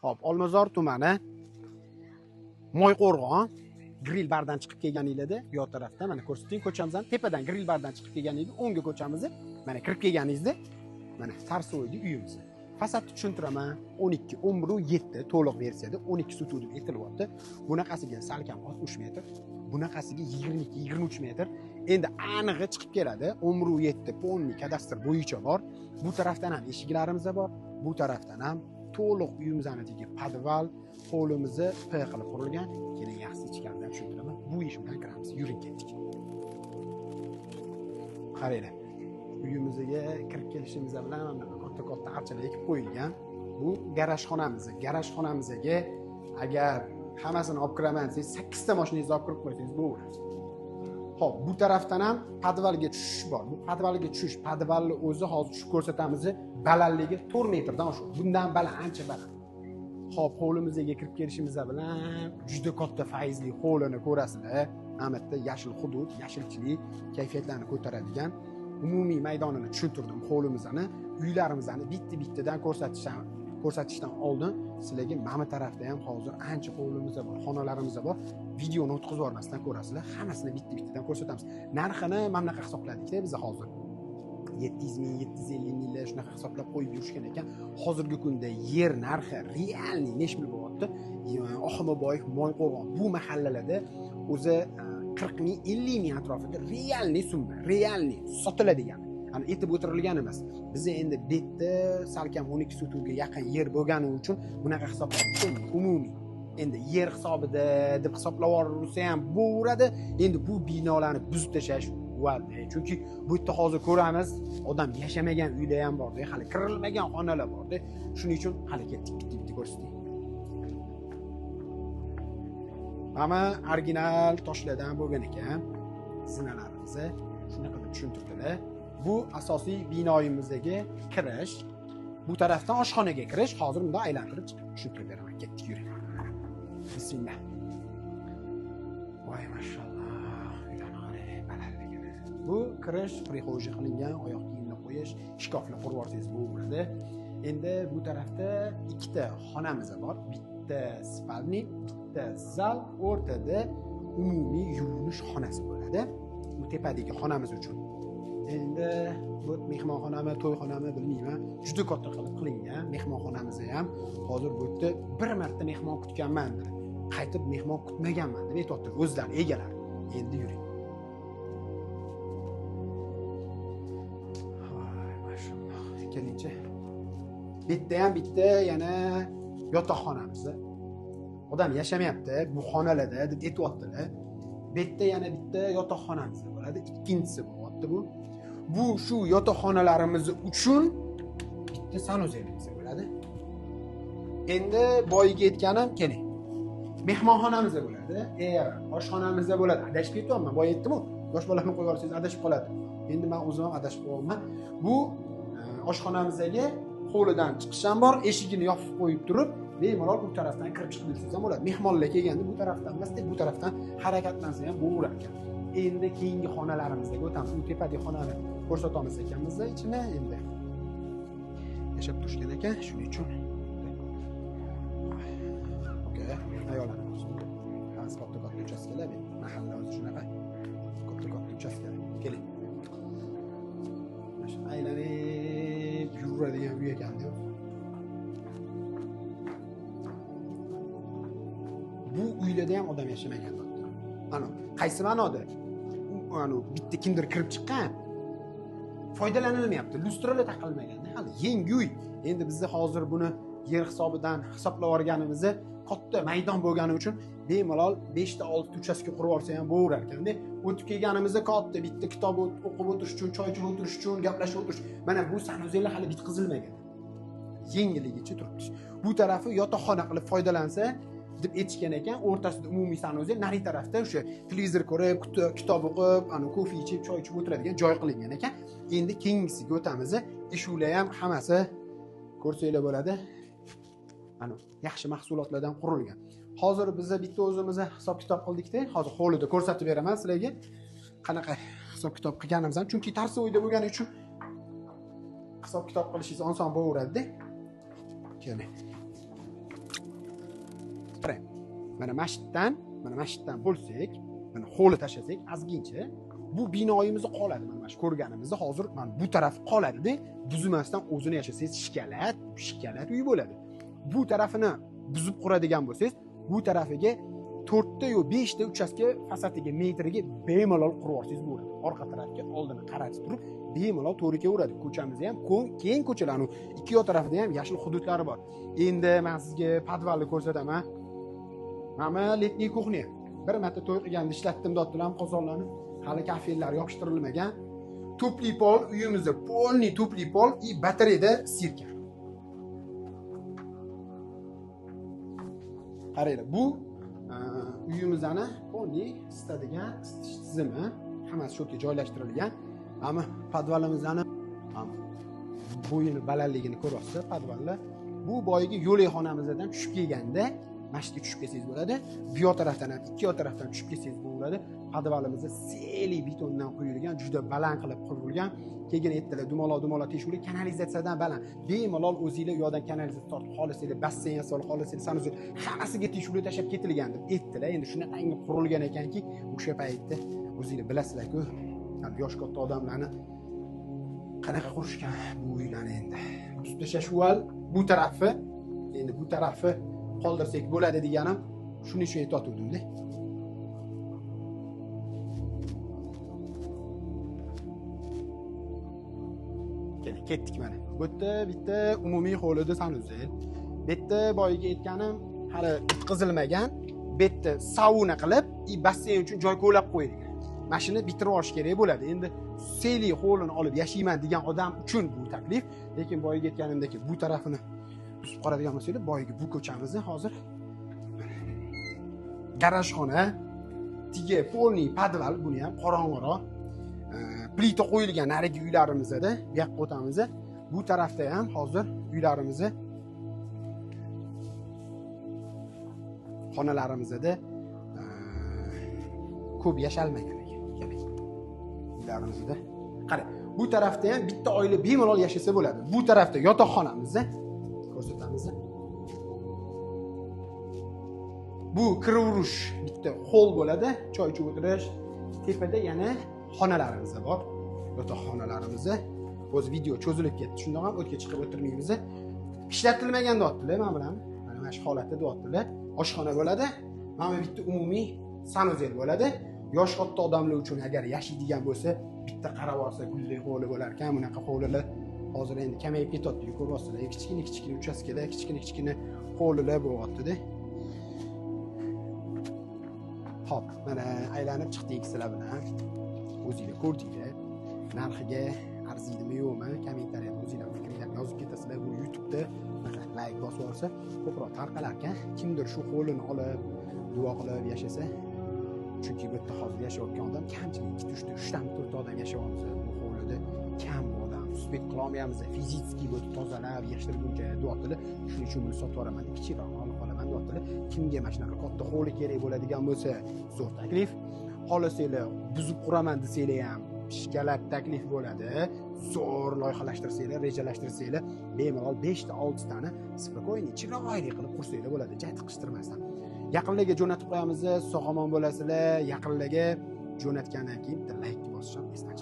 Xo'p, Olmazor tumani Moyqo'rg'on Grill bardan chiqib kelganingizda yo tarafda mana ko'rsating ko'chamizdan tepadan Grill bardan chiqib kelganingizda o'ngga ko'chamizni mana kirib kelganingizda mana Tarsoyda uyimiz. Fasadni tushuntiraman. 12, 11 7 to'liq versiyada 12 sutuk deb aytilyapti. Bunaqasiga salkam 60 metr, bunaqasiga 22, 23 metr. Endi anig'i chiqib keladi. 11 7 polni kadastr bo'yicha bor. Bu tarafdan ham eshiklarimiz bor, bu tarafdan ham to'liq uyimizniki podval, hovlimizni P qilib qurilgan. Keling, yaxshisi ichkaridan tushuntiraman. Bu ish bilan kiramiz. Yuring, ketdik. Qaranglar. Uyimizga kirib kelishimiz bilan mana katta-katta archalar ekib qo'yilgan. Bu garaj xonamiz. Garaj xonamizga agar hammasini olib kiraman desangiz, 8 ta mashinangizni olib kirib qo'ysangiz bo'laveradi. Xo'p, bu tarafdan ham podvalga tushish bor. Bu podvalga tushish, podvalni o'zi hozir tushib ko'rsatamiz, balandligi 4 metrdan oshadi. Bundan baland, ancha baland. Xo'p, hovlimizga kirib kelishimiz bilan juda katta fayzli hovlini ko'rasizlar. Mana bu yerda yashil hudud, yashilchilik, kayfiyatlarni ko'taradigan umumiy maydonini tushuntirdim hovlimizni, uylarimizni bitta-bittadan ko'rsatishdan oldin sizlarga mana tarafda ham hozir ancha hovlimiz bor, xonalarimiz bor. Videoni o'tkazib yubormasdan ko'rasizlar, hammasini bitta-bittadan ko'rsatamiz. Narxini mana bunaqa hisobladikda biz hozir. 700 ming, 750 minglar shunaqa hisoblab qo'yib yurishgan ekan. Hozirgi kunda yer narxi realniy necha ming bo'lyapti? Oximoboyev, Moyqo'rg'on bu mahallalarda o'zi 40 ming, 50 ming atrofida realniy summa, realniy sotiladigan. Hani etib o'tirilgan emas. Biz endi bu yerda salkam 12 sotuvga yaqin yer bo'lgani uchun bunaqa hisobladik umumiy. Endi yer hisobida deb hisoblab yuborsa ham bo'laveradi. Endi bu binolarni buzib tashlash valda. Chunki bu yerda hozir ko'ramiz, odam yashamagan uylar ham borda, hali kirilmagan xonalar borda. Shuning uchun hali ketdik, bitta-bitta ko'rsating. Mana original toshlardan bo'lgan ekan zinalarimiz. Shunaqa deb tushuntirdilar. Bu asosiy binoyimizdagi kirish. Bu tarafdan oshxonaga kirish. Hozir bundan aylantirib chiqib tushuntirib beraman. Ketdik, yuring. Bismillah. Voy mashalloh, uylarni qarang, balandligini. Bu kirish prixoji qilingan, oyoq kiyimni qo'yish, shkafni qurib olsangiz bo'ladi. Endi bu tarafda ikkita xonamiz bor. Bitta spalni, bitta zal, o'rtada umumiy yuvinish xonasi bo'ladi. Bu tepadagi xonamiz uchun. Endi bu mehmonxonami, to'yxonami bilmayman. Juda katta qilib qilingan mehmonxonamiz ham hozir bu yerda bir marta mehmon kutganman dedi. Qaytib mehmon kutmaganman deb aytibdi o'zlari egalari. Endi yuring. Voy mashalloh. Kelingchi. Bu yerda ham bitta yana yotoqxonamiz. Odam yashamayapti bu xonalarda deb aytibdilar. Bu yerda yana bitta yotoqxonamiz bo'ladi. Ikkinchisi bo'lyapti bu. Bu shu yotoqxonalarimiz uchun bitta sanuzelimiz bo'ladi. Endi boyiga aytganim, keling. Mehmonxonamiz bo'ladi, oshxonamiz bo'ladi. Adashib ketyapman, boya aytdim-ku, yosh bolalarni qo'yib yuborsangiz adashib qoladi. Endi men o'zim ham adashib qolyapman. Bu oshxonamizga hovlidan chiqish ham bor, eshigini yopib qo'yib turib, bemalol bu tarafdan kirib chiqib yursangiz ham bo'ladi. Mehmonlar kelganda bu tarafdan emas, bu tarafdan harakatlansa ham bo'lar ekan. Endi keyingi xonalarimizga o'tamiz. U tepadagi xonani ko'rsatamiz ekanmiz ichini endi. Yashab turishgan ekan, shuning uchun. Okey, ayollarni ko'rsatdim. Hozir katta-katta uchastkalar, mahalla o'zi shunaqa. Katta-katta uchastkalar. Keling. Mana shu aylanib yuradigan uy ekan-da. Bu uylarda ham odam yashamagan. Ana qaysi ma'noda? Ana bitta kimdir kirib chiqqan, foydalanilmayapti, lustralar taqilmaganda hali yangi uy. Endi bizda hozir buni yer hisobidan hisoblab olganimizda katta maydon bo'lgani uchun bemalol 5 ta 6 ta uchastka qurib olsa ham bo'lar ekanda. O'tib kelganimizda katta bitta kitob o'qib o'tirish uchun, choy ichib o'tirish uchun, gaplashib o'tirish. Mana bu sanuzellar hali bitqizilmagan. Yengiligicha turibdi. Bu tarafi yotoqxona qilib foydalansa deb aytishgan ekan, o'rtasida umumiy sanuzel, nari tarafda o'sha televizor ko'rib, kitob o'qib, ana kofe ichib, choy ichib o'tiradigan joy qilingan ekan. Endi keyingisiga o'tamiz. Eshiklar ham hammasi ko'rsanglar bo'ladi. Ana yaxshi mahsulotlardan qurilgan. Hozir biz bitta o'zimiz hisob-kitob qildikda, hozir hovlida ko'rsatib beraman sizlarga qanaqa hisob-kitob qilganimizni. Chunki tarsi uyda bo'lgani uchun hisob-kitob qilishingiz oson bo'laveradi-da. Keling. Qarang. Mana masjiddan bo'lsak, mana hovli tashlasak ozgincha bu binoyimiz qoladi. Mana shu ko'rganimizda hozir mana bu taraf qoladi-da, buzmasdan o'zini yashasangiz shikalat uy bo'ladi. Bu tarafini buzib quradigan bo'lsangiz, bu tarafiga 4 ta yo 5 ta uchastka fasadiga, metriga bemalol qurib olsangiz bo'ladi. Orqa tarafga oldini qaratib turib, bemalol to'g'ri kelaveradi. Ko'chamiz ham keng ko'chalarning ikki yoq tarafida ham yashil hududlari bor. Endi men sizga podvalni ko'rsataman. Mana letniy kuxnya. Bir marta to'y qilganda ishlatdim dotdilar qozonlarni. Hali kafellar yopishtirilmagan. Tupli pol uyimizda, polni tupli pol и batareyada sirka. Qaranglar, bu uyimizni polni isitadigan isitish tizimi, hammasi shu yerga joylashtirilgan. Mana podvalimizni bo'yini balandligini ko'ryapsiz, podvallar. Bu boyagi yo'lakxonamizdan tushib kelganda masjidga tushib kelsangiz bo'ladi. Bu yoq tarafdan ham, ikki yoq tarafdan tushib kelsangiz bo'ladi. Podvalimizda seli betondan quyilgan, juda baland qilib qurilgan. Keyin aytdilar, dumaloq teshikli kanalizatsiyadan baland. Bemalol o'zinglar u yoqdan kanalizatsiya tortib, xohlasanglar basseyn yasab, xohlasanglar sanuzel, hammasiga teshikli tashlab ketilgan deb aytdilar. Endi shunaqangi qurilgan ekanki, o'sha paytda o'zinglar bilasizlar-ku, yosh katta odamlarni qanaqa qurishgan bu uylarni endi. Buzib tashlash bu tarafi, endi bu tarafi qoldirsak bo'ladi deganim shuning uchun aytayotgandim-da. Ketdik mana. Bu yerda bitta umumiy hovlida sanuzel. Bu yerda boyagi aytganim hali bitqizilmagan. Bu yerda sauna qilib, basseyn uchun joy ko'lab qo'yilgan. Mana shuni bitirib olish kerak bo'ladi. Endi seli hovlini olib yashayman degan odam uchun bu taklif. Lekin boyagi aytganimdek bu tarafini buzib qoladigan bo'lsangiz, boyagi bu ko'chamizni hozir garajxona, tigi polniy podval, buni ham qorong'iroq plita qo'yilgan narigi uylarimizda, bu yoqqa o'tamiz. Bu tarafda ham hozir uylarimizni xonalarimizda ko'p yashalmagan ekan. Uylarimizda. Qarang, bu tarafda ham bitta oila bemalol yashasa bo'ladi. Bu tarafda yotoqxonamizni ko'rsatamiz. Bu kiravurish bitta hol bo'ladi, choy ichib o'tirish. Tepada yana xonalarimiz bor, yotoqxonalarimiz. O'zi video cho'zilib ketdi, shundoq ham o'tga chiqib o'tirmaymiz. Ishlatilmagan deyaptilar, men bilan. Mana shu holatda deyaptilar. Oshxona bo'ladi, mana bitta umumiy sanuzel bo'ladi. Yosh katta odamlar uchun agar yashaydigan bo'lsa, bitta qarab olsa gulli hovli bo'lar ekan. Bunaqa hovlilar hozir endi kamayib ketyapti, ko'ryapsizlar. Kichkina-kichkina uchastkalar, kichkina-kichkina hovlilar bo'lyapti-da. Xo'p, mana aylanib chiqdik sizlar bilan. O'zinglar ko'rdinglar. Narxiga arziydimi yo'qmi? Kommentariyada o'zinglar fikringlarni yozib ketasizlar. Bu YouTube'da like bosib olsa ko'proq tarqalar ekan. Kimdir shu hovlini olib, duo qilib yashasa, chunki bu yerda hozir yashayotgan odam kamchilik 2 ta 3 ta 4 ta odam yashayapmiz. Bu hovlida kam odam, suhbat qila olmayapmiz. Fiziki bu tozalab, yig'ishtirguncha duotilar. Shuning uchun buni sotib yuboraman, kichikroq olib qolaman duotilar. Kimga mana shunaqa katta hovli kerak bo'ladigan bo'lsa, zo'r taklif. Xohlasanglar buzib quraman desanglar ham shikalat taklif bo'ladi. Zo'r loyihalashtirsanglar, rejalashtirsanglar, bemalol 5 ta 6 tani spokойно chiroyli qilib qursanglar bo'ladi, ja tiqishtirmasdan. Yaqinlarga jo'natib qo'yamiz, sog' omon bo'lasizlar. Yaqinlarga jo'natgandan keyin bitta like bosishni esdan